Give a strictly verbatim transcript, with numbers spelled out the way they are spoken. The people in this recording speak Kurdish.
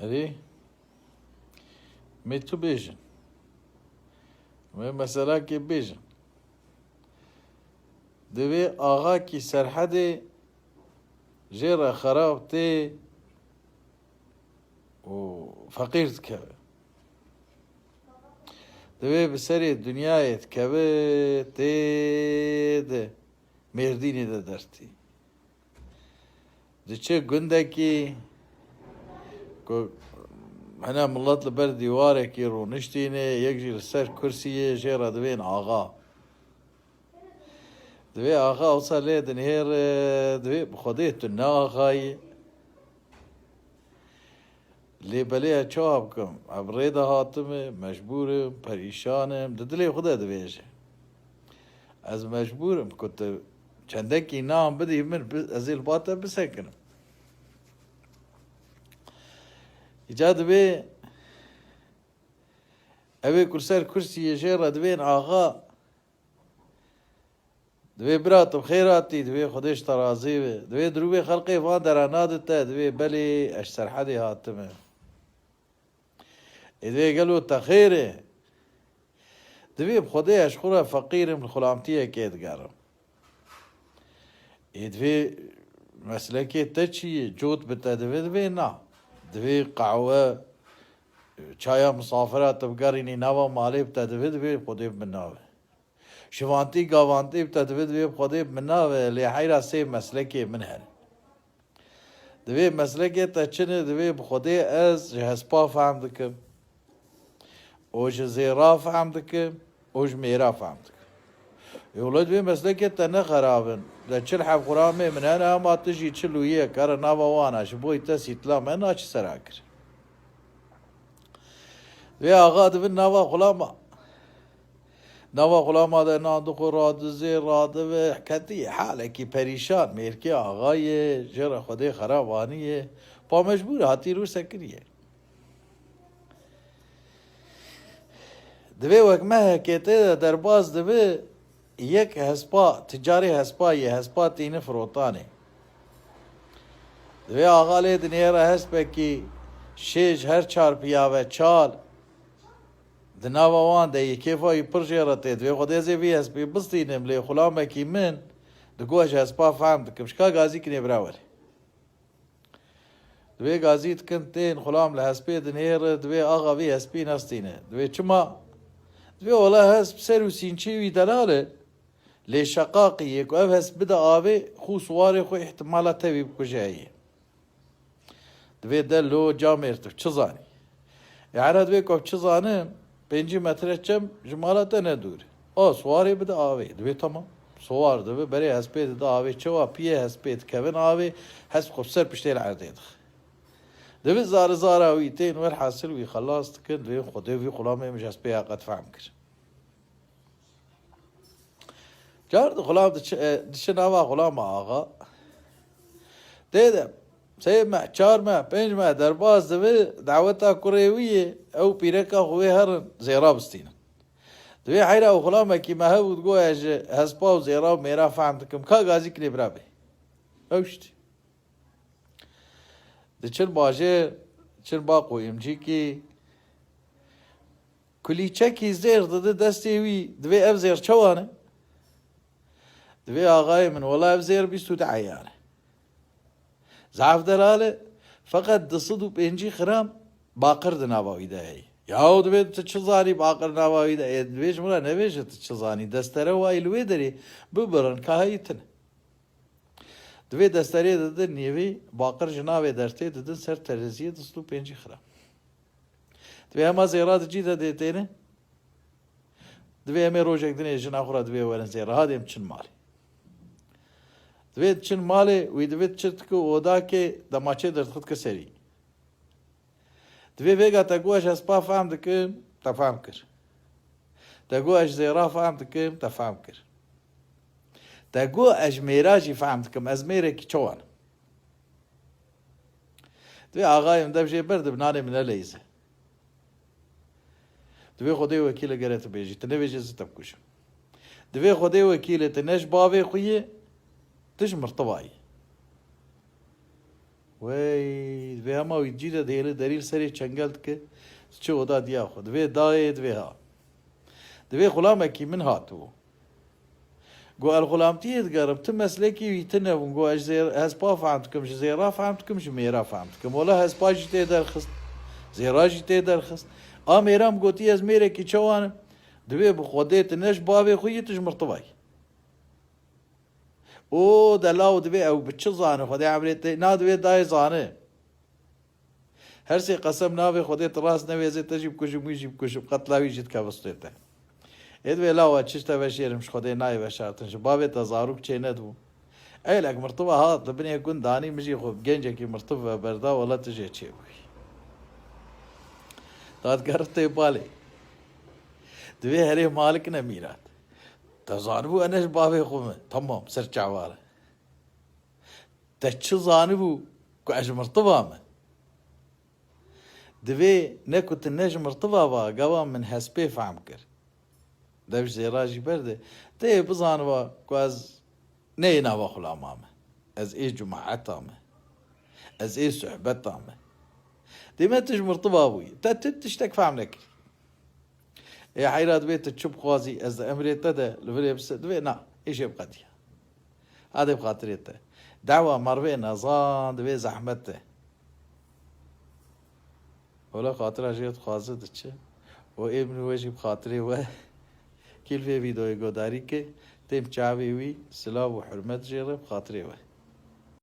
Erê, mê tu bêjin. Mê meselakê bêjin. Divê axakî Serhedê jê re xerab tê û feqîr dikeve. Divê bi serê dinyayê dikeve, tê di Mêrdînê de dertî. Diçe gundekî ku hene milet li ber dîwarekî rûniştîne, yek jî li ser kursiyê, jê re divên axa. Divê axa wisa lê dinihêre, divê bi Xwedê tu ne axayî. Lê belê ez çawa bikim? Ez bi rê de hatime, mecbûr im, perîşan im, di dilê xwe de dibêje. Ez mecbûr im ku tu çendekî nan bidî min, bi-, ez ê li ba te bisekinim. Îca divê ew ê ku li ser kursiyê jê re divên axa, divê bira tu bi xêr hatî, divê Xwedê ji te razî be. Divê dirûvê xelkê van dera nade te, divê belê ez ji Serhedê hatime. Ê divê gelo te xêr e? Divê bi Xwedê ez ji xwe re feqîr im, li xulamtiyekê digerim. Ê divê meslekê te çi ye? Cot bi te divê, divê na. Divê qehwe, çaya misafira tu bigerînî nava malê bi te divê, divê bi Xwedê bi min nabe. Şivantî gavantî bi te divê, divê bi Xwedê bi min nabe, lê heyra sê meslekê min hene. Divê meslekê te çi ne, divê bi Xwedê ez ji hespa fehm dikim. Û ji zêra fehm dikim. Û ji mêra fehm dikim. Ê wele divê meslekê te ne xerab in. De çil heb xulamê min hene, hema tu jî çil û yek, here nava wan e, ji bo te sîtla me naçî sera kir. Divê axa dibin nava xulama. Nava xulama de nan dixwe, radizê, radive, ketî halekî perîşan, mêrkê axa ye, jê re Xwedê xerab aniye. Pa mecbûr hatî rû sekiriye. Divê wek mehekê tê de derbas dibe, yek hespa, ticarê hespa ye, hespa tîni firotanê. Divê axa lê dinêre hespekî şêj her çar piya ve çal, di nava wan de yê kêfa wî pir jê re tê. Divê Xwedê ez ê vî hespî bistînim, lê xulamekî min digo ez ji hespa fehm dikim. Şika gazî kinê bira were. Divê gazî dikin tên xulam li hespê dinêre, divê axa vî hespî nestîne. Divê çima? Divê wela hesp ser û sînçê wî delal e. Lê şeqaqî yê ku ev hesp bide avê, xwe siwarê xwe îhtimala tevî bikuje heye. Divê de lo camêr tu çi zanî? Ê here divê ku ev çi zanin, pêncî metre çem ji mala te ne dûr. A, siwarê bide avê. Divê tamam. Siwar dibe, berê hespê dide avê. Çawa piyê hespê dikevin avê, hesp xwe ser piştê li erdê dixe. Divê zare zara wî tên, werhasil wî xelas dikin, divê Xwedê vî xulamê min ji hespê ya qet fehm kir. Car di xulam diçi, e, diçi nava xulama axa. Tê de sê meh, çar meh, pênc meh derbas dibe, daweta kurê wî yê, ew pîreka xwe wê herin, zêra bistînin. Divê heyra û xulamekî me hebû, digo ez ji hespa û zêra û mêra fehm dikim. Ka gazî kinê bira bê. Ew ştî. Diçin bajêr, çin ba qoyimcîkî. Kulîçekî zêr dide destê wî, divê ev zêr çawa ne? Divê axayê min, wela ev zêr bîst û du eyan e. Zaf delal e, feqet du sed û pêncî gram baqir di nava wî de heye. Yahu divê tu çi zanî baqir nava wî de heye? Divê ji min re nebêje tu çi zanî. Destere wayî li wê derê bibirin, ka heyî tune. Divê desterê didin nêvî, baqir ji navê dertê didin ser tereziyê du sed û pêncî gram. Divê hema zêra di cî de dê têne. Divê em ê rojek dinê jina xwe re divê werin zêra, ha dê em çin malê. Divê çin malê, wî divê çi dike odakê demaçê derdixit ke serî. Divê vêga te got ez hespa fehm dikim, te fehm kir. Te got ez zêra fehm dikim, te fehm kir. Te got ez mêra jî fehm dikim, ez mêrekî çawa ne? Divê axayê min dev jê ber dibe, nanê min neleyze. Divê Xwedê wekîl e gere tu bêjî, tu nebêjî ez ê te bikujim. Divê Xwedê wekîl e tu ne ji bavê xwe yî, tu ji mirtiba yî. Wey, divê hema wî cî de dihêle derî li serê çengel dike, diçe oda diya xwe. Divê dayê, divê ha. Divê xulamekî min hatibû. Got, "Ez xulamtiyê digerim, ti meslekî wî tune bûn." Got, "Ez ji zêr-, hespa fehm dikim, ji zêra fehm dikim, ji mêra fehm dikim." Wela hespa jî tê derxist, zêra jî tê derxist. A mêra min gotî, "Ez mêrekî çawan im?" Divê bi Xwedê tu ne ji bavê xwe yî, tu ji mirtiva yî. O delal, divê ew bi çi zane? Xwedê emrê te, na divê dayê zane. Her sê qesem navê Xwedê tu rast nevêzê, te jî bikujim, wî jî bikujim, qetla wî jî dikeve stê te. Ê divê lawa çi ji te veşêrim, ji Xwedê nayê veşartin, ji bavê te zarok çê nedibû. Eylek mirtiva hat li binê gund danî, min jî xwe bi gencekî mirtiv ve berda, wela tu jê çêbûyî. Dadgerit tê balê. Divê herê malik ne mîrat. Te zanibû ez ne ji bavê xwe me. Tamam, ser çawa re. Te çi zanibû ku ez ji mirtiva me? Divê ne ku tu ne ji mirtiva va, gava min hespê fehm kir. Dev ji zêra jî berde. Tê bizaniba ku ez neyê nava xulama me. Ez ê cumaeta me. Ez ê sohbeta me. Dê me tu ji mirtiva bûyî. Te tu tiştek fehm nekir. Ê heyra, divê tu çi bixwazî, ez di emrê te de li virê bise, divê na, ê jê biqediya. Hadê bi xatirê te. Dawa mervê nezan divê zehmet e. Wela xatira jê dixwaze diçe. Û ê min wê jî bi xatirê we kîl vê vîdeoyê godarî ke, têm çavê wî, silav û hurmet jê re bi xatirê we.